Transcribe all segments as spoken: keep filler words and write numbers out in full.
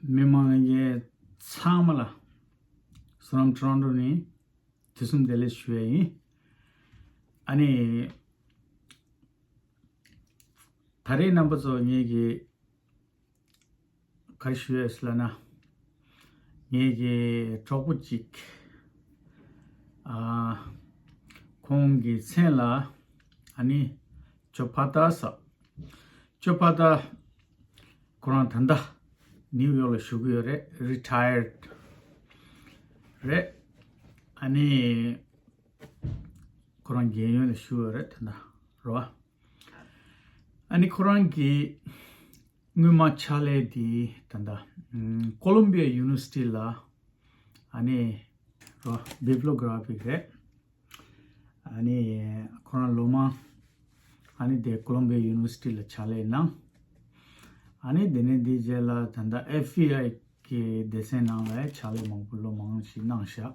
མི་མང་ལྷན་རྒྱས་ཚང་མ་ལ་བསོད་ནམས་ཊོ་རོན་ཊོ་ནས་དུས་གསུམ་བདེ་ལེགས་ཞུ་ཡ་ཡིན། ཨ་ནི། ད་རེས་རྣམ་པ་ཚོ་ངེད་ཀྱི་ག་རེ་ཞུ་ཡས་ལབ་ན། ངེད་ཀྱི་གྲོགས་པོ་གཅིག་ཨ། ཁོང་གི་མཚན་ལ་ཨ་ནི་ཇོ་ཕ་ཏ་ཟེར། ཇོ་ཕ་ཏ་ཁོ་རང་ད་ལྟ་ནིའུ་ཡོག་ལ་བཞུགས་ཀྱི་ཡོད་རེད། རི་ཊ་ཡར་རེད། ཨ་ནི་ཁོ་རང་རྒན་ཡོལ་ལ་བཞུགས་ཡོད་རེད་ད་ལྟ་རེད་བ། ཨ་ནི་ཁོ་རང་གི་སྔོན་མ་ཕྱག་ལས་དེ་ད་ལྟ་ཨམ་ཀོ་ལོམ་བི་ཡ་ཡུ་ནི་ཝར་སི་ཊི་ལ་ཨ་ནི་རོ་བི་བི་ལོ་གྷ་ར་ཕིག་རེད། ཨ་ནི་ཁོ་རང་ལོ་མང་ཨ་ནི་དེ་ཀོ་ལོམ་བི་ཡ་ཡུ་ནི་ཝར་སི་ཊི་ལ་ཕྱག་ལས་གནང་། ཨ་ནི་དེ་ནས་དེའི་རྗེས་ལ་ད་ལྟ་ཨེཕ་བི་ཨའི་གི་སྡེ་ཚན་ནང་ལ་ཕྱག་ལས་མང་པོ་ལོ་མང་ཞིག་གནང་ཤག་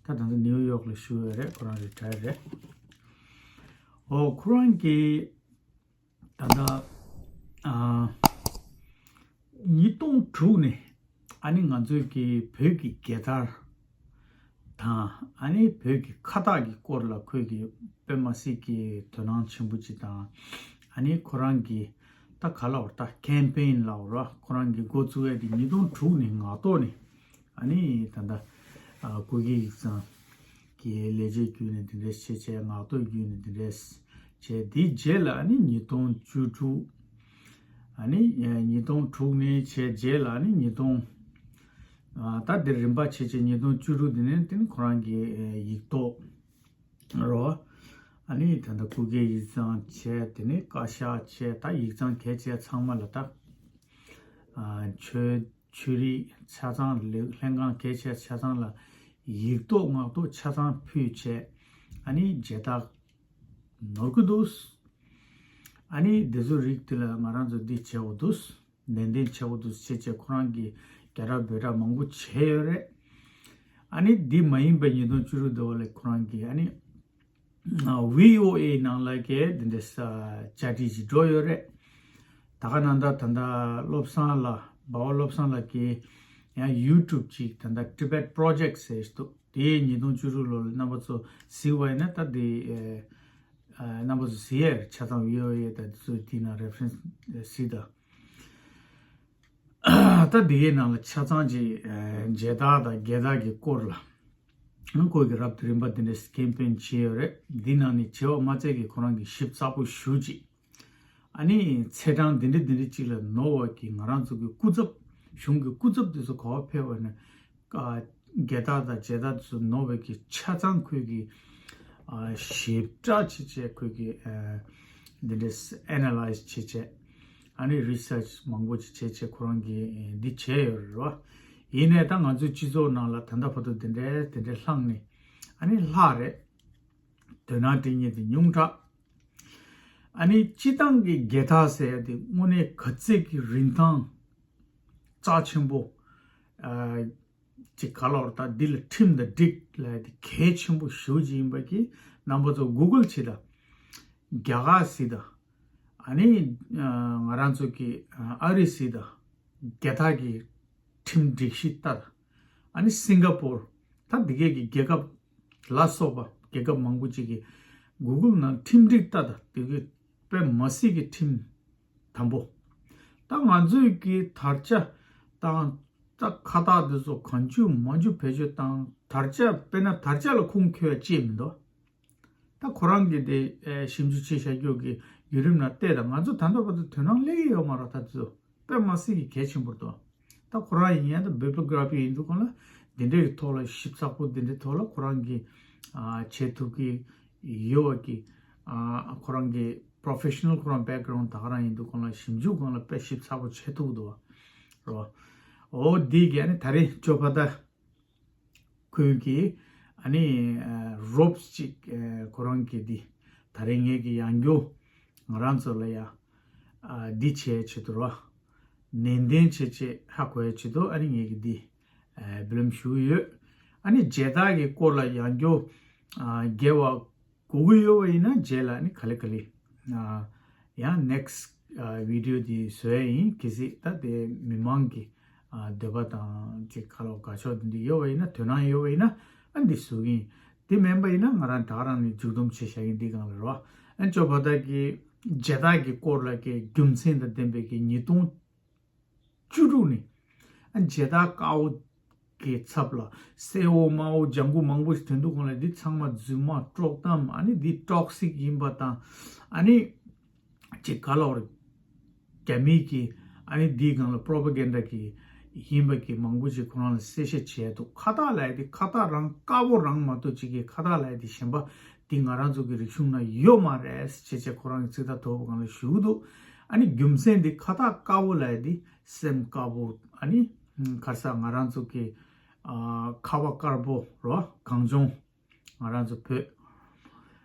ད་ད་ལྟ་ནིའུ་ཡོག་ལ་བཞུགས་ཡོད་རེད། ཁོ་རང་རི་ཊ་ཡར་རེད། ཨོ་ཁོ་རང་གི་ད་ལྟ་ཨ་ཉིས་སྟོང་དྲུག་ནས་ཨ་ནི་ང་ཚོའི་གི་བོད་ཀྱི་རྒྱལ་དར་དང་ཨ་ནི་བོད་ཀྱི་ཁ་བཏགས་ཀྱི་སྐོར་ལ་ཁོས་ཀྱི་དཔེ་མ་སྲིད་ཀྱི་དོ་སྣང་ཆེན་པོ་ཅིག་དང་ཨ་ནི་ཁོ་རང་གི་ད་ག་ལབ་ར་ད་ཀེམ་པེན་ལབ་ར་ཁོ་རང་གི་འགོ་བཙུགས་ཡ་དེ་ཉིས་སྟོང་དྲུག་ནས་ངག་ཐོག་ནས་ཨ་ནི་ད་ལྟ་ཨ་སྐུ་སྒེར་ཡིག་ཚང་གི་ལས་བྱེད་བརྒྱུད་ནས་དེ་འདྲས་བྱས་བྱས་ངག་ཐོག་བརྒྱུད་ནས་དེ་འདྲས་བྱས། དེའི་རྗེས་ལ་ཨ་ནི་ཉིས་སྟོང་བཅུ་དྲུག་ཨ་ནི་ཉིས་སྟོང་དྲུག་ནས་བྱས་རྗེས་ལ་ཨ་ནི་ཉིས་སྟོང་ཨ་ད་དེ་རིམ་པ་བྱས་བྱས་ཉིས་སྟོང་བཅུ་དྲུག་དེ་ནས་དེ་ནི་ཁོ་རང་གི་ཡིག་ཐོག་རོ། ཨ་ནི་ད་ལྟ་སྐུ་སྒེར་ཡིག་ཚང་བྱས་དེ་ནས་བཀའ་ཤག་བྱས་ད་ཡིག་ཚང་གལ་ཆེ་ཚང་མ་ལ་ད་ཨ་ཆོས་ཆོས་རིག་ཆ་ཚང་ལས་ལྷན་ཁང་གལ་ཆེ་ཆ་ཚང་ལ་ཡིག་ཐོག་ངག་ཐོག་ཆ་ཚང་ཕུལ་བྱས་ཨ་ནི་མཇལ་དར་ནོར་གི་འདུག་ཨ་ནི་འདི་ཚོ་རིགས་དེ་ལ་ང་རང་ཚོ་འདི་བྱས་འོ་འདུག་ནན་ཏན་བྱས་འོ་འདུག་བྱས་བྱས་ཁོ་རང་གིས་རྒྱ་གྲ་བོད་གྲ་མང་པོ་བྱས་ཡོད་རེད། ཨ་ནི་འདི་མ་ཡིན་པའི་ཉིས་སྟོང་བཅུ་དྲུག་འདི་བ་ལས་ཁོ་རང་གིས་ཨ་ནི་ཨ་བྷི་ཨོ་ཨེ་ནང་ལ་གས་འདི་འདྲའི་ས་བཅར་འདྲི་ཞིག་འགྲོ་ཡོད་རེད། ད་ག་ནང་ད་ད་ལྟ་བློ་བཟང་ལགས་འབའ་བ་བློ་བཟང་ལགས་ཀྱིས་ཡང་ཡུ་ཊུབ་ཅིག་ད་ལྟ་Tibet Project ཟེར་ཞིག་འདུག་དེ་ཉིས་སྟོང་བཅུ་དྲུག་ལོ་ལ་རྣམ་པ་ཚོ་གཟིགས་པ་ཡིན་ན་ད་དེ་ཨ་རྣམ་པ་ཚོ་གཟིགས་ཡ་ཡ་ཆ་ཚང་བྷི་ཨོ་ཨེ་ད་དེ་ཚོ་དེའི་ནང་རེ་ཕ་རེན་སི་གཟིགས་དང་། ད་འདི་གའི་ནང་ལ་ཆ་ཚང་ཅིག་ཨ་མཇལ་དར་དང་རྒྱལ་དར་གྱི་སྐོར་ལ་ཁོས་ཀྱི་རབ་ཏུ་རིམ་པ་འདི་འདྲའི་ཀེམ་པེན་བྱས་ཡོད་རེད། འདི་ནང་ནས་བྱས་པ་མ་ཚད་ཀྱི་ཁོ་རང་གི་ཞིབ་ཚགས་པོ་ཞུ་ཅིག་ཨ་ནི་ཚེས་གྲངས་འདི་འདྲ་འདི་འདྲ་ཅིག་ལ་ནོར་བ་གི་ང་རང་ཚོ་གི་སྐུ་ཚབ་གཞུང་གི་སྐུ་ཚབ་འདི་ཚོ་ག་པར་ཕེབས་པ་ན་ཨ་རྒྱལ་དར་དང་མཇལ་དར་འདི་ཚོ་ནོར་བའི་གི་ཆ་ཚང་ཁོས་གི་ཨ་ཞིབ་ཕྲ་ཅིག་བྱས་ཁོས་གི་ཨ་འདི་འདྲའི་ཨེ་ན་ལའི་ཛི་བྱས་བྱས་ཨ་ནི་རི་སར་ཆི་མང་པོ་ཅིག་བྱས་བྱས་ཁོ་རང་གིས་འདི་བྱས་ཡོད་རེད་བ། ཡིན་ནའི་ད་ང་ཚོའི་སྤྱི་ཚོགས་ནང་ལ་ད་ལྟ་བར་དུ་འདི་འདྲའི་འདི་འདྲའི་ལྷག་ནས་ཨ་ནི་ལྷག་རེད། དོ་སྣང་སྤྲད་མཁན་དེ་ཉུང་དྲགས། ཨ་ནི་སྤྱི་བཏང་གི་རྒྱལ་དར་ཟེར་ཡ་དེ་དངོས་གནས་ག་ཚད་ཀྱི་རིན་ཐང་རྩ་ཆེན་པོ་ཨ་ཅིག་ག་ལོར་ད་འདི་ལ་ཁྲིམས་དང་འགྲིག་ལབ་ཡ་དེ་གལ་ཆེན་པོ་ཞེ་པོ་ཅིག་ཡིན་པ་གི་རྣམ་པ་ཚོ་གུ་གལ་བྱེད་དང་། རྒྱ་གར་གཟིགས་དང་། ཨ་ནི་ང་རང་ཚོ་གི་ཨ་རི་གཟིགས་དང་། རྒྱལ་དར་གྱི་ཁྲིམས་སྒྲིག་གཞི་ལྟར། ཨ་ནི་སིང་ག་པོར། ད་འདི་གས་ཀྱི་རྒྱལ་ཁབ་ལ་སོགས་པ་རྒྱལ་ཁབ་མང་པོ་ཅིག་གི་གུ་གལ་ནང་ཁྲིམས་སྒྲིག་ལྟར་དང་འདི་གས་དཔེ་མ་སྲིད་ཀྱི་ཁྲིམས་དམ་པོ། ད་ང་ཚོས་ཀྱི་དར་ཆ་དང་ད་ཁ་བཏགས་འདི་ཚོ་གང་བྱུང་མང་བྱུང་བེད་སྤྱོད་བཏང་དར་ཆ་དཔེར་ན་དར་ཆ་ལ་ཁུངས་འཁྱོལ་ཡ་ཅིག་མི་འདུག་ད་ཁོ་རང་གིས་དེ་ཨེ་ཞིབ་འཇུག་བྱས་བཞག་རྒྱུ་གི་ཡུན་རིང་ནང་བལྟས་དང་ང་ཚོ་ད་ལྟ་བར་དུ་དོ་སྣང་སླེབས་ཀྱི་ཡོད་མ་རེད། ད་དེ་ཚོ་དཔེ་མ་སྲིད་ཀྱི་གལ་ཆེན་པོ་རེད་དོ། ད་ཁོ་རང་ཡིན་ཡང་ད་བི་བི་ལོ་གྷ་ར་ཕི་ཡིན་དུས་གང་ལ་འདི་འདྲའི་ཐོག་ལ་ཞིབ་ཚགས་པོ་འདི་འདྲའི་ཐོག་ལ་ཁོ་རང་གིས་ཨ་བྱེད་ཐུབ་ཀྱི་ཡོད་པ་གི་ཨ་ཁོ་རང་གི་པོ་རོ་ཕེ་ཤ་ནལ་ཁོ་རང་བེག་གྷ་རའུན་ཌི་ད་ག་རང་ཡིན་དུས་གང་ལ་ཞིབ་འཇུག་གང་ལ་དཔེ་ཞིབ་ཚགས་པོ་བྱེད་ཐུབ་འདུག་བ་རོ། འོ་འདི་གི་ཨ་ནི་ད་རེས་ཇོ་ཕ་ཏ། ཁོས་ཀྱིས་ཨ་ནི་རོབ་ཅིག་ཁོ་རང་གིས་འདི་ད་རེས་ངེད་ཀྱི་ཡང་སྐྱར་ང་རང་ཚོ་ལ་ཡ་འདི་བྱས་ཆེད་དུ་རོ། ནན་ཏན་བྱས་བྱས་ཧ་གོ་ཡ་ཆེད་དུ་ཨ་ནི་ངེད་ཀྱིས་འདི་འབུལ་ལམ་ཞུ་གི་ཡོད། ཨ་ནི་མཇལ་དར་གྱི་སྐོར་ལ་ཡང་སྐྱར་རྒྱལ་བ་གོ་གི་ཡོད་པ་ཡིན་ན་རྗེས་ལ་ནི་ག་ལེ་ག་ལེ། ཡང་next video དེ་བཟོ་ཡ་ཡིན། གལ་སྲིད་ད་དེ་མི་མང་གི་ ཨ་འདོད་པ་དང་ཅིག་ཁ་ལོ་དགའ་ཕྱོགས་འདི་འདྲ་ཡོད་པ་ཡིན་ན། དོ་སྣང་ཡོད་པ་ཡིན་ན་ཨ་འདི་བཟོ་གི་ཡིན། དེ་མིན་པ་ཡིན་ན་ང་རང་ད་ག་རང་ནས་མཇུག་སྡོམ་བྱས་བཞག་གི་འདི་སྒང་ལ་རོ། ཨ་ཅོ་ཕ་ད་གི་མཇལ་དར་གྱི་སྐོར་ལ་གི་རྒྱུ་མཚན་དང་ལྡན་པའི་གི་ཉིས་སྟོང་བཅུ་དྲུག་ནས་ཨ་མཇལ་དར་དཀར་པོ་གི་ཚབ་ལ་སེར་པོ་དམར་པོ་ལྗང་གུ་མང་པོ་ཞིག་ཐོན་འདུག་གོང་ལ་འདི་ཚང་མ་རྫུན་མ་དཀྲོག་གཏམ། ཨ་ནི་འདི་ཊོག་སིག་ཡིན་པ་དང་། ཨ་ནི་ཅིག་ག་ལབ་རེད། རྒྱ་མི་གི་ཨ་ནི་འདིའི་སྒང་ལ་པྲོ་པ་གན་ཌ་གི་ཡིན་པ་གི་མང་པོ་ཞིག་ཁོ་རང་ལ་གསལ་བཤད་བྱས་འདུག་ཁ་བཏགས་ལབ་ཡ་དེ་ཁ་བཏགས་རང་དཀར་པོ་རང་མ་གཏོགས་ཅིག་གི་ཁ་བཏགས་ལབ་ཡ་དེ་གཞན་པ་འདི་ང་རང་ཚོ་གི་རིག་གཞུང་ན་ཡོད་མ་རེད་ཅེས་བྱས་ཁོ་རང་གི་ཚིག་ཐག་དོག་པོ་སྒང་ལ་ཞུ་གི་འདུག་ཨ་ནི་རྒྱུ་མཚན་འདི་ཁ་བཏགས་དཀར་པོ་ལབ་ཡ་དེ་སེམས་དཀར་པོ། ཨ་ནི་ཁ་ས་ང་རང་ཚོ་གི་ཨ་ཁ་བ་དཀར་པོ་རོ་གངས་ལྗོངས། ང་རང་ཚོ་བོད།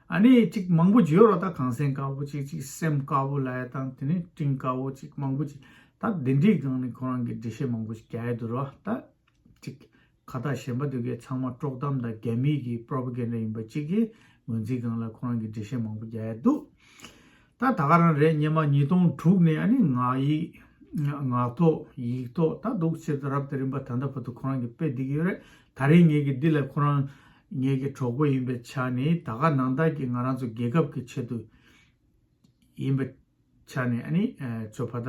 ཨ་ནི་ཅིག་མང་པོ་ཅིག་ཡོད་རེད། ད་གངས་སེང་དཀར་པོ་ཅིག་ཅིག་སེམས་དཀར་པོ་ལབ་ཡ་དང་དེ་ནས་སྤྲིན་དཀར་པོ་ཅིག་མང་པོ་ཅིག་ད་འདི་འདྲའི་སྒང་ནས་ཁོ་རང་གི་འགྲེལ་བཤད་མང་པོ་ཅིག་རྒྱག་ཡ་འདུག་རེད་བ། ད་ཅིག་ཁ་བཏགས་གཞན་པ་འདི་གའི་ཚང་མ་དཀྲོག་གཏམ་དང་རྒྱ་མིའི་གི་པྲོ་པ་གན་ཌ་ཡིན་པ་ཅིག་གི་ངོས་འཛིན་སྒང་ལ་ཁོ་རང་གི་འགྲེལ་བཤད་མང་པོ་རྒྱག་ཡ་འདུག་ད་ད་ག་རང་རེད། སྔོན་མ་ཉིས་སྟོང་དྲུག་ནས་ཨ་ནི་ངག་ཡིག་ངག་ཐོག་ཡིག་ཐོག་ད་འདུག་ཕྱིར་ད་རབ་དང་རིམ་པ་ད་ལྟ་བར་དུ་ཁོ་རང་གིས་སྤེལ་བསྡད་ཀྱི་ཡོད་རེད། ད་རེས་ངེད་ཀྱིས་འདི་ལ་ཁོ་རང་ངེད་ཀྱི་གྲོགས་པོ་ཡིན་པའི་ཆ་ནས་ད་ག་ནང་ལྟར་གྱི་ང་རང་ཚོ་རྒྱལ་ཁབ་ཀྱི་ཆེད་དུ་ཡིན་པའི་ཆ་ནས་ཨ་ནི་ཨ་ཅོ་ཕ་ད་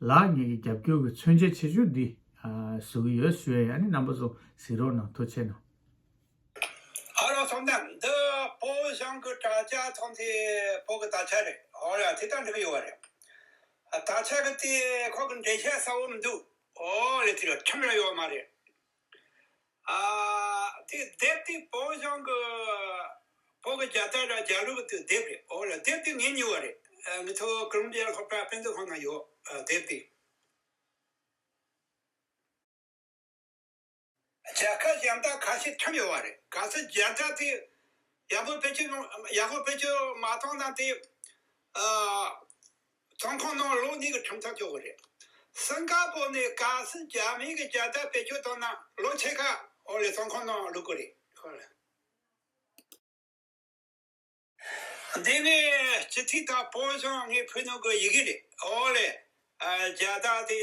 ལ་ངེད་ཀྱི་རྒྱབ་སྐྱོར་གྱི་མཚོན་བྱེད་ཆེ་ཤོས་འདི་ཨ་བཟོ་གི་ཡོད་ཞུ་ཡ་ཡིན། ཨ་ནི་རྣམ་པ་ཚོ་གཟིགས་རོགས་གནང་། ཐུགས་རྗེ་ཆེ་གནང་། ཨ་རོ་སོང་ཙང་འདི་བོད་གཞུང་གི་དྲ་རྒྱ་ཚང་དེ་བོད་ཀྱི་དར་ཆ་རེད། ཨོ་ཡ་དེ་ལྟར་འགྲིག་གི་ཡོད་རེད། ཨ་དར་ཆ་གི་དེ་ཁོ་གི་འགྲེལ་བཤད་གསལ་བོ་མི་འདུག་ཨོ་ལེ་དེ་ལ་ཁྲིམས་ར་ཡོད་མ་རེད། ཨ་དེ་དེབ་དེ་བོད་གཞུང་གི་བོད་ཀྱི་རྒྱལ་དར་ར་རྒྱལ་གླུ་གི་དེ་དེབ་རེད། ཨོ་ལེ་དེབ་དེ་ངས་ཉོས་པ་རེད། ཨ་ངེད་ཚོ་ཀོ་ལོམ་བི་ཡ་སློབ་གྲྭ་དཔེ་མཛོད་ཁང་ན་ཡོད། ཨ་དེབ་དེ། རྒྱལ་ཁབ་གཞན་དག་ཁ་ཤས་ཁྲིམས་ཡོད་པ་རེད། གལ་སྲིད་རྒྱལ་དར་དེ་ཡག་པོ་བེད་སྤྱོད་ཡག་པོ་བེད་སྤྱོད་མ་བཏང་ན་དེ་ཨ་བཙོན་ཁང་ནང་ལོ་གཉིས་ཀྱི་ཁྲིམས་ཐག་གཅོད་དགོས་རེད། སིང་ག་པོར་ནས་གལ་སྲིད་རྒྱ་མི་གི་རྒྱལ་དར་བེད་སྤྱོད་བཏང་ན་ལོ་ཕྱེད་ཀ་འོག་ལ་བཙོན་ཁང་ནང་ལུས་དགོས་རེད། འདི་ནི་སྤྱི་འཐུས་དང་བོད་གཞུང་ངས་ཕུལ་ནོ་གི་ཡི་གེ་རེད། ཨོ་ལེ། ཨ་རྒྱལ་དར་དེ་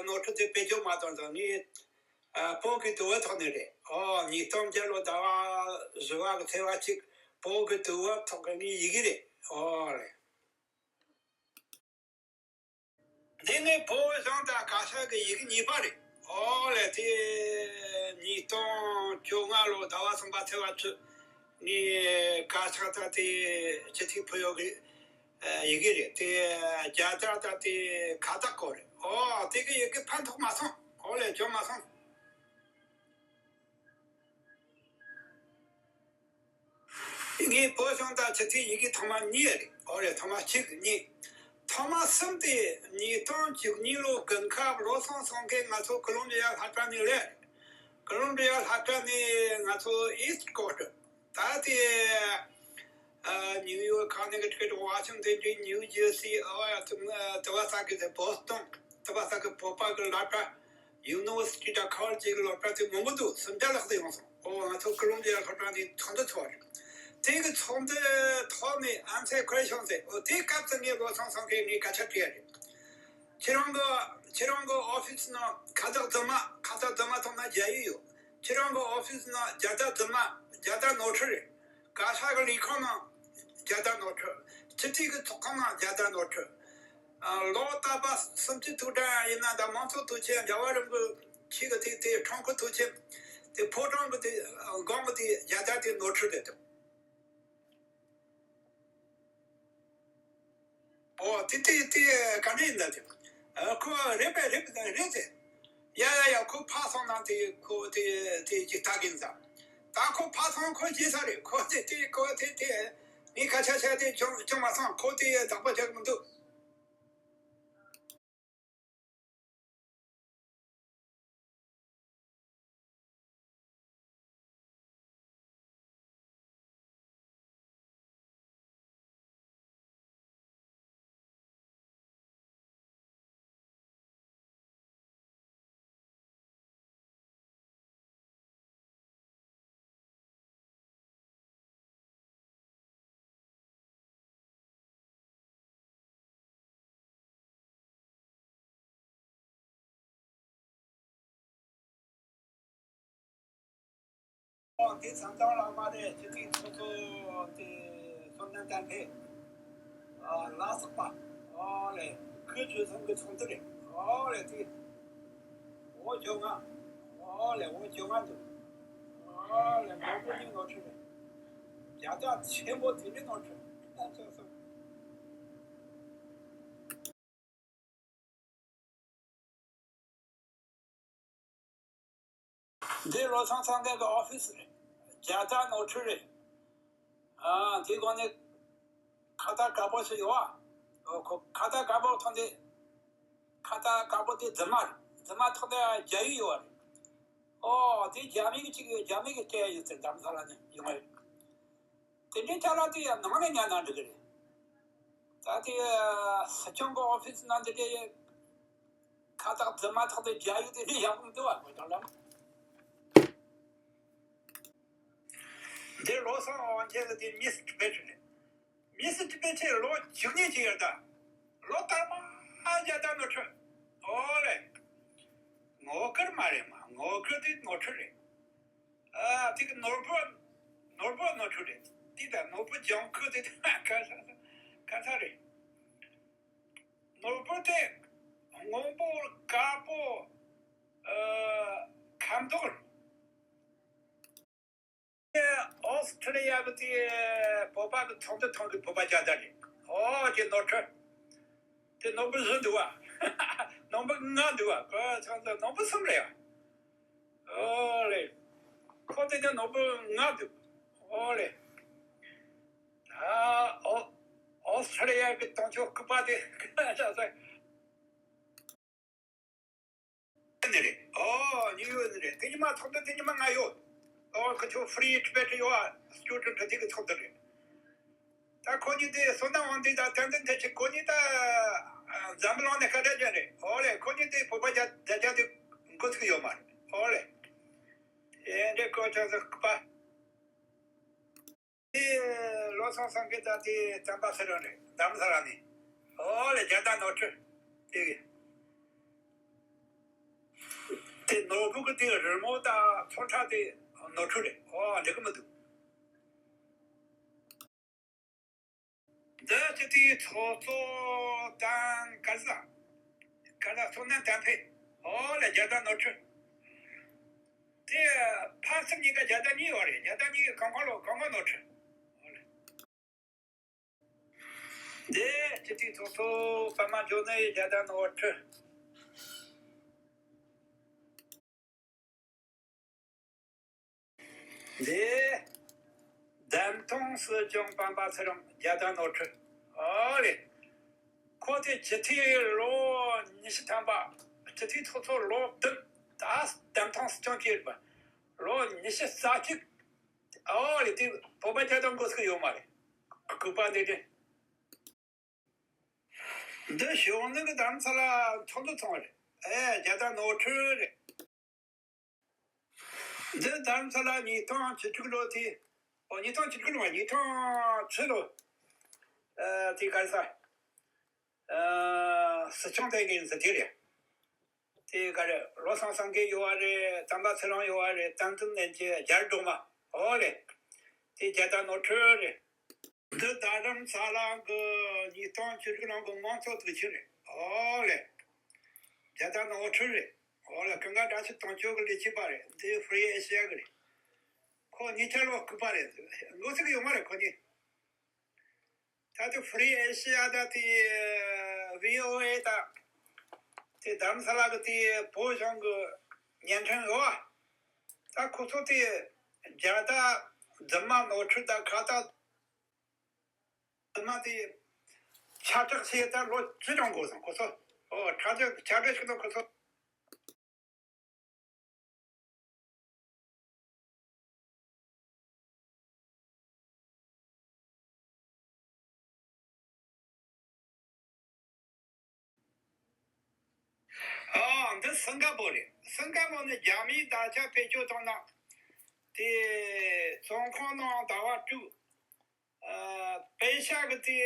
ནོར་འཁྲུལ་དེ་བེད་སྤྱོད་མ་བཏང་ཙང་ངས་ཨ་བོད་ཀྱི་དུས་བབ་ཐོག་ནས་རེད། ཨོ་ཉིས་སྟོང་བརྒྱད་ལོ་ཟླ་བ་བཞི་པ་གི་ཚེས་པ་གཅིག་བོད་ཀྱི་དུས་བབ་ཐོག་གི་ངའི་ཡི་གེ་རེད། ཨོ་ལེ། འདི་ནི་བོད་གཞུང་དང་བཀའ་ཤག་གི་ཡི་གེ་གཉིས་པ་རེད། ཨོ་ལེ་དེ་ཉིས་སྟོང་བཅོ་ལྔ་ལོ་ཟླ་བ་གསུམ་པ་ཚེས་པ་བཅུ་ནི་བཀའ་ཤག་དང་དེ་སྤྱི་འཐུས་ཕུལ་ཡོད་གི་ཡི་གེ་རེད། དེ་རྒྱལ་དར་དང་དེ་ཁ་བཏགས་སྐོར་རེད། ཨོ་དེ་གི་ཡི་གེ་ཕན་ཐོགས་མ་སོང་། ཨོ་ལེ་བྱུང་མ་སོང་། ངའི་བོད་གཞུང་དང་སྤྱི་འཐུས་ཡི་གེ་ཐོག་མ་གཉིས་རེད། ཨོ་རེད་ཐོག་མ་གཅིག་གཉིས། ཐོག་མ་གསུམ་དེ་ཉིས་སྟོང་བཅུ་གཉིས་ལོ་དགུན་ཁ་བློ་བཟང་སེང་གེ་ང་ཚོ་ཀོ་ལོམ་བི་ཡ་ལྷ་བྲག་ནས་སླེབས་རེད། ཀོ་ལོམ་བི་ཡ་ལྷ་བྲག་ནས་ང་ཚོ་ཨིསྟ་ཀོ་སི་ཊི་ད་དེ་ཨ་ནིའུ་ཡོག་ཁ་ནེ་ཀི་ཊི་ཀེ་ཊི་ཝ་ཤིང་ཊོན་ཌི་སི་ནིའུ་ཇར་སི་ཨ་དེ་བ་ས་གི་དེ་བོ་སི་ཊོན་དེ་བ་ས་གི་བོད་པ་གི་སློབ་གྲྭ་ཡུ་ནི་ཝར་སི་ཊི་དང་ཁོ་ལེཇ་གི་སློབ་གྲྭ་དེ་མང་པོ་འདུག་སུམ་བརྒྱ་ལྷག་ཙམ་ཡོང་སོང་། ཨོ་ང་ཚོ་ཀོ་ལོམ་བི་ཡ་སློབ་གྲྭ་འདི་ཚོགས་འདུ་ཚོགས་རེད། དེ་གི་ཚོགས་འདུའི་ཐོག་ནས་ཨ་མཚན་ཁོས་བྱུང་ཟེར། ཨོ་དེའི་སྐབས་སུ་ངས་བློ་བཟང་སེང་གེ་ངས་སྐད་ཆ་དྲིས་ཡ་རེད། ཁྱེད་རང་གི་ཁྱེད་རང་གི་ཨོ་ཕི་སི་ནང་ཁ་བཏགས་རྫུན་མ་ཁ་བཏགས་རྫུན་མ་ཐོག་ན་རྒྱ་ཡིག་ཡོད། ཁྱེད་རང་གི་ཨོ་ཕི་སི་ནང་རྒྱལ་དར་རྫུན་མ་རྒྱལ་དར་ནོར་འཁྲུལ་རེད། བཀའ་ཤག་གི་ལས་ཁུངས་ནང་རྒྱལ་དར་ནོར་འཁྲུལ། སྤྱི་འཐུས་ཀྱི་ཚོགས་ཁང་ནང་རྒྱལ་དར་ནོར་འཁྲུལ། ཨ་ལོ་རྟག་པ་སུམ་ཅུ་དྲུག་གྲངས་ཡིན་ན་ད་མང་ཚོགས་དུས་ཆེན་རྒྱལ་བ་རིན་པོ་ཆེ་གི་དེ་དེ་ཁྲོམ་སྐོར་དུས་ཆེན་དེ་ཕོ་བྲང་གི་དེ་སྒང་གི་དེ་རྒྱལ་དར་དེ་ནོར་འཁྲུལ་རེད་དོ། ཨོ་དེ་དེ་དེ་ག་འདྲ་ཡིན་ད་དེ། ཨ་ཁོ་རེད་པས་རེད་པས་རེད་དེ། ཡ་ཡ་ཡ་ཁོ་ཕ་སོང་ན་དེ་ཁོ་དེ་དེ་ཅི་ལྟ་གིན་ད། ད་ཁོ་ཕ་སོང་ཁོ་བརྗེད་ས་རེད། ཁོ་དེ་དེ་ཁོ་དེ་དེ་ངས་ཁ་ཆ་ཆ་དེ་བྱུང་བྱུང་མ་སོང་། ཁོ་དེ་བདག་པོ་བྱེད་གི་མི་འདུག་ཨོ་དེ་ཚང་ཚང་བླ་མ་རེད། སྤྱི་འཐུས་ཚོགས་གཙོ་དེ་བསོད་ནམས་བསྟན་འཕེལ། ཨ་ལ་སོགས་པ། ཨོ་ལེ། ཁོས་བཅོལ་ཚང་གི་ཚོགས་འདུ་རེད། ཨོ་ལེ་དེ། འོ་བཅོ་ལྔ། ཨོ་ལེ་འོ་བཅོ་ལྔ་འདུག་ཨོ་ལེ་ནོར་བུ་གཉིས་ནོར་འཁྲུལ་རེད། རྒྱ་སྟག་ཆེན་པོ་དེ་ནི་ནོར་འཁྲུལ། ཨ་ཙོག་ཙོག་འདི་བློ་བཟང་སེང་གེ་གི་ཨོ་ཕི་སི་རེད། རྒྱ་སྟག་ནོར་འཁྲུལ་རེད། ཨ་དེའི་སྒང་ནས་ཁ་བཏགས་དཀར་པོ་ཞིག་ཡོད་ཨ། ཁོ་ཁ་བཏགས་དཀར་པོ་ཐོན་ཏེ། ཁ་བཏགས་དཀར་པོ་དེ་རྫུན་མ་རེད། རྫུན་མ་ཐོག་ནས་རྒྱ་ཡིག་ཡོད་རེད། ཨོ་དེ་རྒྱ་མི་གི་གཅིག་རྒྱ་མི་གི་སྐད་ཡིག་ཟེར་རྡ་རམ་ས་ལ་ནས་ཡོང་བ་རེད། དེ་འདྲའི་ཅ་ལག་དེ་ཡང་ནང་ནས་ཉར་ན་འགྲིག་གི་རེད། ད་དེ་སྲིད་སྐྱོང་གི་ཨོ་ཕི་སི་ནང་དེ་འདྲའི་ཁ་བཏགས་རྫུན་མ་ཐོག་ནས་རྒྱ་ཡིག་དེ་འདྲའི་ཡག་པོ་མི་འདུག་བ། དགོས་དོན་ལ། འདིར་ལོ་སོང་འོང་ཁྱེད་ཀྱི་དེ་མིས་ཊི་བེ་ཊི་རེད། མིས་ཊི་བེ་ཊི་ལོ་བཅུ་གཉིས་ཀྱི་ཡོད་ད། ལོ་ལྟར་མ་རྒྱ་དར་ནོར་འཁྲུལ། ཨོ་ལེ། ངོ་དཀར་མ་རེད་མ། ངོ་དཀར་དེ་ནོར་འཁྲུལ་རེད། ཨ་དེ་གི་ནོར་བུ། ནོར་བུ་ནོར་འཁྲུལ་རེད། དེ་ད་ནོར་བུ་ལྗང་ཁུ་དེ་ད་ག་ས་ག་ས་རེད། ནོར་བུ་དེ་སྔོན་པོ་དཀར་པོ། ཨ་ཁ་མདོག་རེད། ཨོ་སི་ཁྲི་ལི་ཡ་གི་དེ་བོད་པ་གི་ཚོགས་འདུ་ཐོག་གི་བོད་པ་རྒྱ་དར་རེད། ཨོ་དེ་ནོར་འཁྲུལ། དེ་ནོར་བུ་བཞི་འདུག་བ། ནོར་བུ་ལྔ་འདུག་བ། ཁོ་ཚང་ཚང་ནོར་བུ་གསུམ་རེད་ཡ། ཨོ་ལེ། ཁོ་དེ་དེ་ནོར་བུ་ལྔ་འདུག་ཨོ་ལེ། ཨ་ཨོ་ཨོ་སི་ཁྲི་ལི་ཡ་གི་དོན་གཅོད་སྐུད་པ་དེ་ཁ་ས་ས། ནས་རེད། ཨོ་ཉིའུ་ཡོག་ནས་རེད། དེ་ཉི་མ་ཚོགས་འདུ་དེ་ཉི་མ་ང་ཡོད། ཨོ་ཁོ་ཚོ་ཧྥི་རི་ཊི་བེ་ཊི་ཡོད་ཨ། སི་ཊུ་ཌེན་ཊི་དེ་གི་ཚོགས་འདུ་རེད། ད་ཁོ་གཉིས་དེ་བསོད་ནམས་དབང་འདུས་དང་བསྟན་འཛིན་བདེ་ཆེན། ཁོ་གཉིས་ད་འཛམ་གླིང་ནས་སྐད་གྲགས་ཅན་རེད། ཨོ་ལེ། ཁོ་གཉིས་དེ་བོད་པ་རྒྱ་རྒྱ་རྒྱ་དེ་འགོ་ཚུགས་ཡོད་མ་རེད། ཨོ་ལེ། ཨེ་འདྲེ་ཁོ་ཚོ་ཚོ་སྐུད་པ། དེ་བློ་བཟང་སེང་གེ་དང་དེ་བསྟན་པ་ཚེ་རིང་རེད། རྡ་རམ་ས་ལ་ནས། ཨོ་ལེ་རྒྱ་དར་ནོར་འཁྲུལ། དེ་གི་དེ་ནོར་བུ་གི་དེ་རི་མོ་དང་ཚོན་ཁྲ་དེ་ནོར་འཁྲུལ་རེད། ཨོ་འགྲིག་གི་མི་འདུག་འདི་སྤྱི་འཐུས་ཚོགས་གཙོ་དང་ག་ས་ག་ས་བསོད་ནམས་བསྟན་འཕེལ། ཨོ་ལེ་རྒྱ་དར་ནོར་འཁྲུལ། དེ་ཕ་སེམས་གཉིས་ཀ་རྒྱ་དར་གཉིས་ཡོད་རེད། རྒྱ་དར་གཉིས་ཀྱི་གང་གང་ལོ་གང་གང་ནོར་འཁྲུལ། འདི་སྤྱི་འཐུས་ཚོགས་གཙོ་པདྨ་འབྱུང་གནས་རྒྱ་དར་ནོར་འཁྲུལ། འདི་འདེམས་ཐོན་སྲིད་སྐྱོང་སྤེན་པ་ཚེ་རིང་རྒྱ་དར་ནོར་འཁྲུལ། ཨོ་རེད། ཁོ་དེ་སྤྱི་འཐུས་ལོ་ཉི་ཤུ་ཐམ་པ། སྤྱི་འཐུས་ཚོགས་གཙོ་ལོ་བདུན། ད་འདེམས་ཐོན་སྲིད་སྐྱོང་བྱས་པ་ལོ་ཉི་ཤུ་རྩ་གཅིག་ཨོ་ལེ། དེ་བོད་པ་རྒྱ་དར་འགོ་ཚུགས་ཡོད་མ་རེད། སྐུད་པ་འདི་དེ། འདི་གཞོན་ནུ་གི་རྡ་རམ་ས་ལ་ཚོགས་འདུ་ཚོགས་རེད། ཨེ་རྒྱ་དར་ནོར་འཁྲུལ་རེད། འདི་རྡ་རམ་ས་ལ་ཉིས་སྟོང་བཅུ་དྲུག་ལོ་དེ། ཨོ་ཉིས་སྟོང་བཅུ་དྲུག་ལོ་མ་ཉིས་སྟོང་བཅུ་ལོ། ཨ་དེ་ག་ས། ཨ་སྲིད་སྐྱོང་དེ་གི་འཛི་དེ་རེད། དེ་ག་རེ་བློ་བཟང་སེང་གེ་ཡོད་པ་རེད། སྤེན་པ་ཚེ་རིང་ཡོད་པ་རེད། བསྟན་འཛིན་ལྷན་རྒྱས། རྒྱ་རི་སྒྲོལ་མ། ཨོ་ལེ། དེ་རྒྱ་དར་ནོར་འཁྲུལ་རེད། འདི་རྡ་རམ་ས་ལ་གི་ཉིས་སྟོང་བཅུ་དྲུག་ནང་གི་དམངས་གཙོ་དུས་ཆེན་རེད། ཨོ་ལེ། རྒྱ་དར་ནོར་འཁྲུལ་རེད། ཨོ་ལེ། ཀུན་དགའ་བཀྲ་ཤིས་དོན་གཅོད་ཀྱི་ལས་བྱེད་པ་རེད། འདི་ཧྥི་རི་ཨེ་ཤི་ཡ་གི་རེད། ཁོ་གཉིས་ཆ་ལོ་སྐུད་པ་རེད། འགོ་ཚུགས་ཡོད་མ་རེད་ཁོ་གཉིས། ད་ལྟ་ཧྥི་རི་ཨེ་ཤི་ཡ་དང་དེ་ཝི་ཨོ་ཨེ་དང་དེ་རྡ་རམ་ས་ལ་གི་དེ་བོད་གཞུང་གི་བརྙན་འཕྲིན་ཡོད་པ། ད་ཁོ་ཚོ་དེ་རྒྱ་དར་རྫུན་མ་ནོར་འཁྲུལ་དང་ཁ་བཏགས་རྫུན་མ་དེ་ཁྱབ་བསྒྲགས་བྱས་ད་ལོ་བཅུ་གྲངས་འགོར་སོང་ཁོ་ཚོ། ཨོ་ཁྱབ་བསྒྲགས་ཁྱབ་བསྒྲགས་བྱས་ན་ཁོ་ཚོ། ཨ་འདི་སིང་ག་པོ་རེད། སིང་ག་པོ་ནི་རྒྱ་མིའི་དར་ཆ་བེད་སྤྱོད་བཏང་ན། དེ་བཙོན་ཁང་ནང་ཟླ་བ་དྲུག་ཨ་པེ་ཤ་གི་དེ་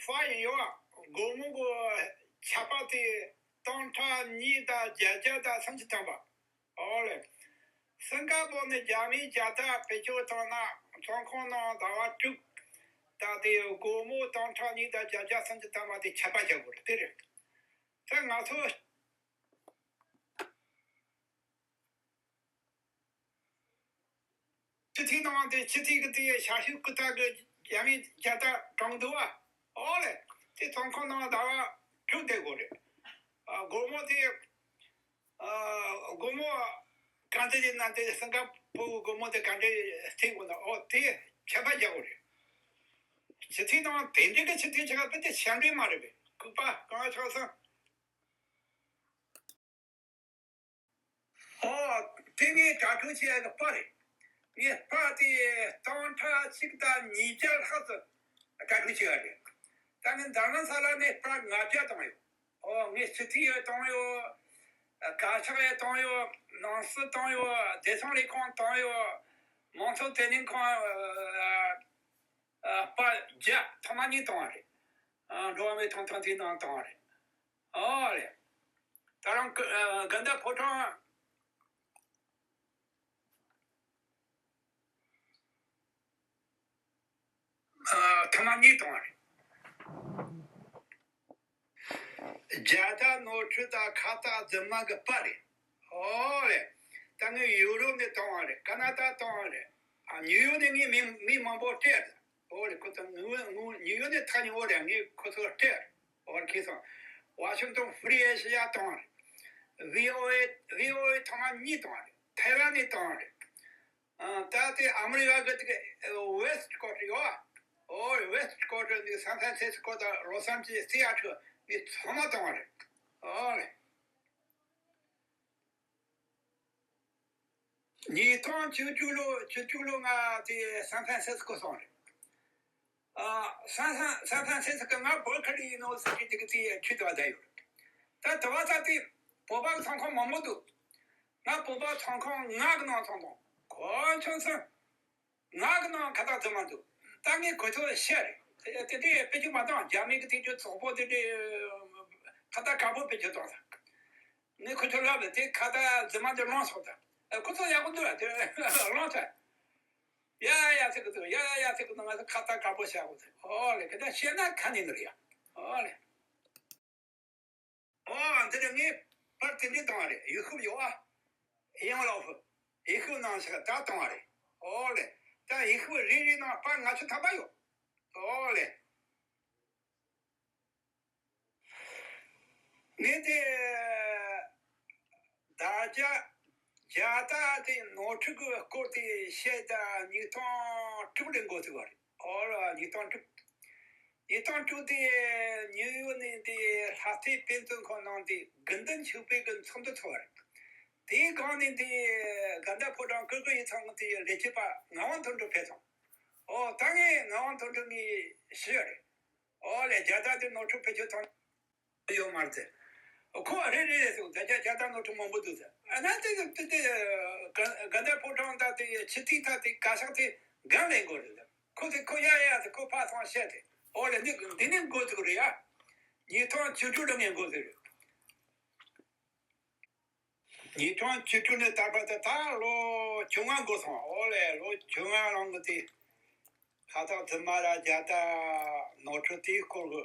ཧྥ་ཡི་ཡོད་ཨ། སྒོར་མོ་གི་ཆད་པ་དེ་སྟོང་ཕྲག་གཉིས་དང་བརྒྱད་བརྒྱ་དང་སུམ་ཅུ་ཐམ་པ། ཨོ་ལེ། སིང་ག་པོར་ནས་རྒྱ་མིས་རྒྱལ་དར་བེད་སྤྱོད་བཏང་ན་བཙོན་ཁང་ནང་ཟླ་བ་དྲུག་ད་དེ་སྒོར་མོ་སྟོང་ཕྲག་གཉིས་དང་བརྒྱད་བརྒྱ་སུམ་ཅུ་ཐམ་པ་དེ་ཆད་པ་བཞག་དགོས་རེད། དེ་རེད། ད་ང་ཚོ་སྤྱི་འཐུས་ནང་དེ་སྤྱི་འཐུས་ཀྱི་དེ་ཞབས་ཞུ་ཀུ་ཐག་གི་རྒྱ་མིའི་རྒྱལ་དར་དྲངས་འདུག་བ། ཨོ་ལེ། དེ་བཙོན་ཁང་ནང་ཟླ་བ་དྲུག་བསྡད་དགོས་རེད། ཨ། སྒོར་མོ་དེ། ཨ། སྒོར་མོ་གང་འདྲ་ཡིན་ན་དེ་སིང་ག་པོར་གྱི་སྒོར་མོ་དེ་ག་འདྲ་སྟེར་དགོས་ན། ཨོ་དེ་ཆད་པ་བཞག་དགོས་རེད། སྤྱི་འཐུས་ནང་དེ་འདྲ་གི་སྤྱི་འཐུས་ཆགས་པ་དེ་ཞབས་འདྲེན་མ་རེད་པས། ལྐུགས་པ་གང་ཆགས་སོང་། ཨོ། དེ་ངས་གྲ་སྒྲིག་བྱས་ཡག་གི་པར་རེད། ངས་པར་དེ་སྟོང་ཕྲག་གཅིག་དང་ཉིས་བརྒྱ་ལྷག་ཙམ་གྲ་སྒྲིག་བྱས་ཡོད་རེད། ད་ངས་རྡ་རམ་ས་ལ་ནས་པར་ལྔ་བརྒྱ་བཏང་ཡོད། ཨོ། ངས་སྤྱི་འཐུས་ཡང་བཏང་ཡོད། གར་ཕྱག་ཡང་བཏང་ཡོད། ནང་སྲིད་བཏང་ཡོད། བདེ་སྲུང་ལས་ཁུངས་བཏང་ཡོད། མང་གཙོ་དོན་ལྷན་ཁང་། ཨ། པར་བརྒྱ་ཐེངས་མ་གཉིས་བཏང་བ་རེད། ཨ། འགྲོ་བ་མིའི་ཐོབ་ཐང་དེའི་ནང་བཏང་བ་རེད། ཨོ་ལེ། ད་རུང་ཀ་ཨ་དགའ་ལྡན་ཕོ་བྲང་ཨ་ཐེངས་མ་གཉིས་བཏང་བ་རེད། རྒྱལ་དར་ནོར་འཁྲུལ་དང་ཁ་བཏགས་རྫུན་མ་གི་པར་རེད། ཨོ་ལེ། ད་ངས་ཡུ་རོབ་ནས་བཏང་བ་རེད། ཀ་ན་ཏ་བཏང་བ་རེད། ཨ། ནིའུ་ཡོག་ནས་ངས་མི་མི་མང་པོ་སྤྲད། ཨོ་ལེ། ཁོ་ཚོ་ངུ་ངུ་ནིའུ་ཡོག་ནས་ཐག་ཉེ་བོ་རེད། ངས་ཁོ་ཚོ་སྤྲད། ཨོ་ལེ། ཁེ་སང་ཝ་ཤིང་ཏོན་ཧྥི་རི་ཨེ་ཤི་ཡ་བཏང་བ་རེད། ཝི་ཨོ་ཨེ། ཝི་ཨོ་ཨེ་ཐེངས་མ་གཉིས་བཏང་བ་རེད། ཐའེ་ཝན་ནས་བཏང་བ་རེད། ཨ། ད་དེ་ཨ་མི་རི་ཀ་གི་དེ་གི་ཝེ་སི་ཊི་ཀོ་ཊར་ཡོད་པ། ཨོ། ཝེ་སི་ཊི་ཀོ་ཊར་འདི་སན་ཧྥན་སིས་ཀོ་དང་ལོ་སན་ཅི་སི་སི་ཨ་ཊི་ལི་ཚང་མ་བཏང་བ་རེད། ཨོ་ལེ། ཉིས་སྟོང་བཅུ་དྲུག་ལོ། བཅུ་དྲུག་ལོ་ང་དེ་སན་ཧྥན་སིས་ཀོ་སོང་རེད། ཨ། སན་ཧྥན་སན་ཧྥན་སིས་ཀོ་ང་བར་ཁ་ལི་ཡུ་ནི་ཝར་སི་ཊི་དེ་གི་དེ་ཁྲིད་དུ་བསྡད་ཡོད་རེད། ད་དེ་བ་ད་དེ་བོད་པ་གི་ཚོགས་ཁང་མང་པོ་འདུག་ང་བོད་པ་ཚོགས་ཁང་ལྔ་གི་ནང་ཚང་དང་གོ་ཆུང་ཚང་། ང་གི་ནང་ཁ་བཏགས་རྫུན་མ་འདུག་ད་ངས་ཁོ་ཚོར་བཤད་རེད། དེ་དེ་བེད་སྤྱོད་མ་བཏང་། རྒྱ་མི་གི་དེ་ཚོ་ཚོགས་པ་དེ་དེ་ཁ་བཏགས་དཀར་པོ་བེད་སྤྱོད་བཏང་ས། ངས་ཁོ་ཚོར་ལབ་རེད། དེ་ཁ་བཏགས་རྫུན་མ་དེ་བླངས་སོང་ད། ཨ། ཁོ་ཚོ་ཡག་པོ་འདུག་ཨ། དེ་བླངས་ས། ཡ་ཡ་ཟེར་གི་འདུག་ཡ་ཡ་ཟེར་གི་འདུག་ང་ཚོ་ཁ་བཏགས་དཀར་པོ་བྱ་དགོས་ཟེར། ཨོ་ལེ། ཁ་བཏགས་བཤད་ན་ཁ་ནས་ནི་རེད་ཡ། ཨོ་ལེ། ཨོ། འདི་ནི་ངས་པར་དེ་འདྲས་བཏང་བ་རེད། ཡུ་ཤུབ་ཡོད་ཨ། ཡང་ལའོ་ཧྥུ། ཡུ་ཤུབ་ནང་ཞིག་ད་བཏང་བ་རེད། ཨོ་ལེ། ད་ཡུ་ཤུབ་རེ་རེ་ནང་པར་ལྔ་བཅུ་ཐམ་པ་ཡོད། ཨོ་ལེ། ངས་དེ་ད་རྒྱ་རྒྱལ་དར་དེ་ནོར་འཁྲུལ་གྱི་སྐོར་དེ་བཤད་ད་ཉིས་སྟོང་དྲུག་ལས་འགོ་བཙུགས་པ་རེད། ཨོ་ལེ། ཉིས་སྟོང་དྲུག་ཉིས་སྟོང་དྲུག་དེ་ནིའུ་ཡོག་ནས་དེ་ལྷ་སྡེ་དཔེ་མཛོད་ཁང་ནང་དེ་དགེ་འདུན་ཆོས་འཕེལ་གྱི་ཚོགས་འདུ་ཚོགས་པ་རེད། དེའི་སྒང་ནས་དེ་དགའ་ལྡན་ཕོ་བྲང་ཀུ་ཀུ་ཡིག་ཚང་གི་དེ་ལས་བྱེད་པ་ངག་དབང་དོན་གྲུབ་ཕེབས་སོང་། ཨོ། ད་ངས་ངག་དབང་དོན་གྲུབ་ངས་ཞུས་རེད། ཨོ་ལེ། རྒྱལ་དར་དེ་ནོར་འཁྲུལ་བེད་སྤྱོད་བཏང་ཡོད་མ་རེད་ཟེར། ཁོ་རེད་རེད་ཟེར། ད་རྒྱ་རྒྱལ་དར་ནོར་འཁྲུལ་མང་པོ་འདུག་ཟེར། ཨ་ན་དེ་དེ་དེ་དགའ་ལྡན་ཕོ་བྲང་ད་དེ་སྤྱི་འཐུས་ད་དེ་བཀའ་ཤག་དེ་སྒང་ལས་འགོ་རེད་ཟེར། ཁོ་དེ་ཁོ་ཡ་ཡ་ཟེར། ཁོ་ཕར་སོང་བཤད་དེ། ཨོ་ལེ། འདི་འདི་ནས་འགོ་ཚུགས་རེད་ཡ། ཉིས་སྟོང་བཅུ་དྲུག་ལ་ངས་འགོ་ཚུགས་རེད། ཉིས་སྟོང་བཅུ་དྲུག་ནས་ད་བར་དུ་ད་ལོ་བཅོ་ལྔ་འགོར་སོང་། ཨོ་ལེ། ལོ་བཅོ་ལྔ་ལོན་གི་དེ་ཁ་བཏགས་རྫུན་མ་ར་རྒྱལ་དར་ནོར་འཁྲུལ་དེའི་སྐོར་གྱི་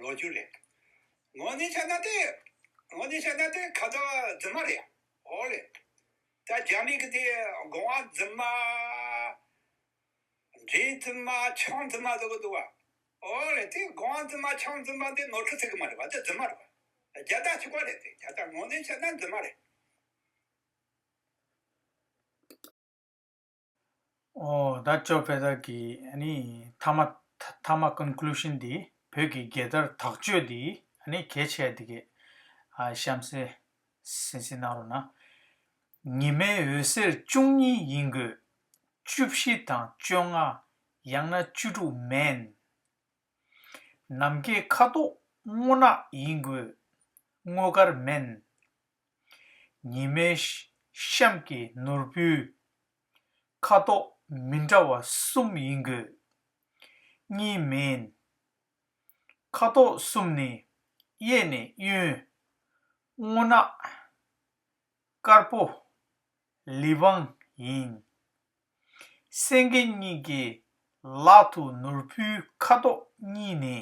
ལོ་རྒྱུས་རེད། དངོས་གནས་བྱས་ན་དེ་དངོས་གནས་བྱས་ན་དེ་ཁ་བཏགས་རྫུན་མ་རེད། ཨོ་ལེ། ད་རྒྱ་མི་གི་དེ་དགོངས་པ་རྫུན་མ། འདྲེ་རྫུན་མ། ཆང་རྫུན་མ་ཟེར་གི་འདུག་བ། ཨོ་ལེ། དེ་དགོངས་པ་རྫུན་མ་ཆང་རྫུན་མ་དེ་ནོར་འཁྲུལ་ཟེར་གི་མ་རེད་བ། དེ་རྫུན་མ་རེད་བ། རྒྱལ་དར་གཅིག་པ་རེད་དེ། རྒྱལ་དར་དངོས་གནས་བྱས་ན་རྫུན་མ་རེད། ཨོ། ད་ཅོ་ཕེ་ད་གི་ཨ་ནི་མཐའ་མ་མཐའ་མ་ཀོན་ཀུ་ལུ་ཤན་འདི། བོད་ཀྱི་རྒྱལ་དར་དག་བཅོས་འདི་ཨ་ནི་གལ་ཆེ་འདི་གི་ཨ་གཤམ་གསལ་གསན་གཟིགས་གནང་རོགས་གནང་། ཉི་མའི་འོད་ཟེར་བཅུ་གཉིས་ཡིན་དགོས། བཅུ་བཞི་དང་བཅོ་ལྔ། ཡང་ན་བཅུ་དྲུག་མིན། ནམ་མཁའི་ཁ་དོག་སྔོ་ནག་ཡིན་དགོས། སྔོ་དཀར་མིན། ཉི་མའི་ཤམ་གྱི་ནོར་བུའི་ཁ་དོག་མི་འདྲ་བ་གསུམ་ཡིན་དགོས། གཉིས་མིན། ཁ་དོག་གསུམ་ནི་གཡས་ནས་གཡོན། སྔོ་ནག་དཀར་པོ། ལི་བང་ཡིན། སེང་གེ་གཉིས་ཀྱི་ལག་ཏུ་ནོར་བུའི་ཁ་དོག་གཉིས་ནི།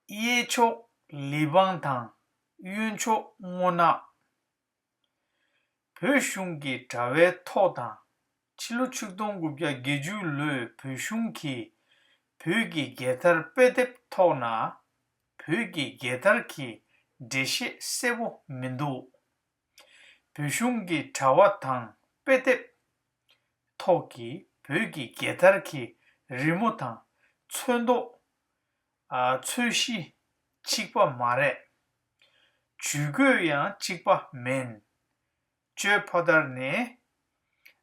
གཡས་ཕྱོགས་ལི་བང་དང་གཡོན་ཕྱོགས་སྔོ་ནག་བོད་གཞུང་གི་དྲ་བའི་ཐོག་དང་། ཕྱི་ལོ་ཆིག་སྟོང་དགུ་བརྒྱ་བརྒྱད་ཅུ་ལོའི་བོད་གཞུང་གི་བོད་ཀྱི་རྒྱལ་དར་དཔེ་དེབ་ཐོག་ན། བོད་ཀྱི་རྒྱལ་དར་གྱི་འགྲེལ་བཤད་གསལ་པོ་མི་འདུག་བོད་གཞུང་གི་དྲ་བ་དང་དཔེ་དེབ་ཐོག་གི་བོད་ཀྱི་རྒྱལ་དར་གྱི་རི་མོ་དང་ཚོན་མདོག་ཨ། ཚོས་གཞི་གཅིག་པ་མ་རེད། ཇུས་འགོད་ཡང་གཅིག་པ་མིན། གཅོད་ཕ་དར་ནས།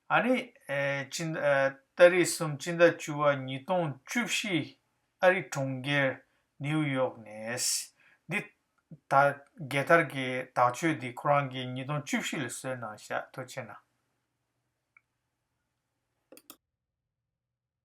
ཨ་ནི། ཨེ། སྤྱི། ཨེ། ཏ་རིག་གསུམ་སྤྱི་ཟླ་བཅུ་པ་ཉིས་སྟོང་བཅུ་བཞི། ཨ་རི་གྲོང་ཁྱེར་ནིའུ་ཡོག་ནས། འདི། ད། རྒྱལ་དར་གྱི་དག་བཅོས་འདི་ཁོ་རང་གིས་ཉིས་སྟོང་བཅུ་བཞི་ལ་བཟོས་གནང་ཤག་ཐུགས་རྗེ་གནང་།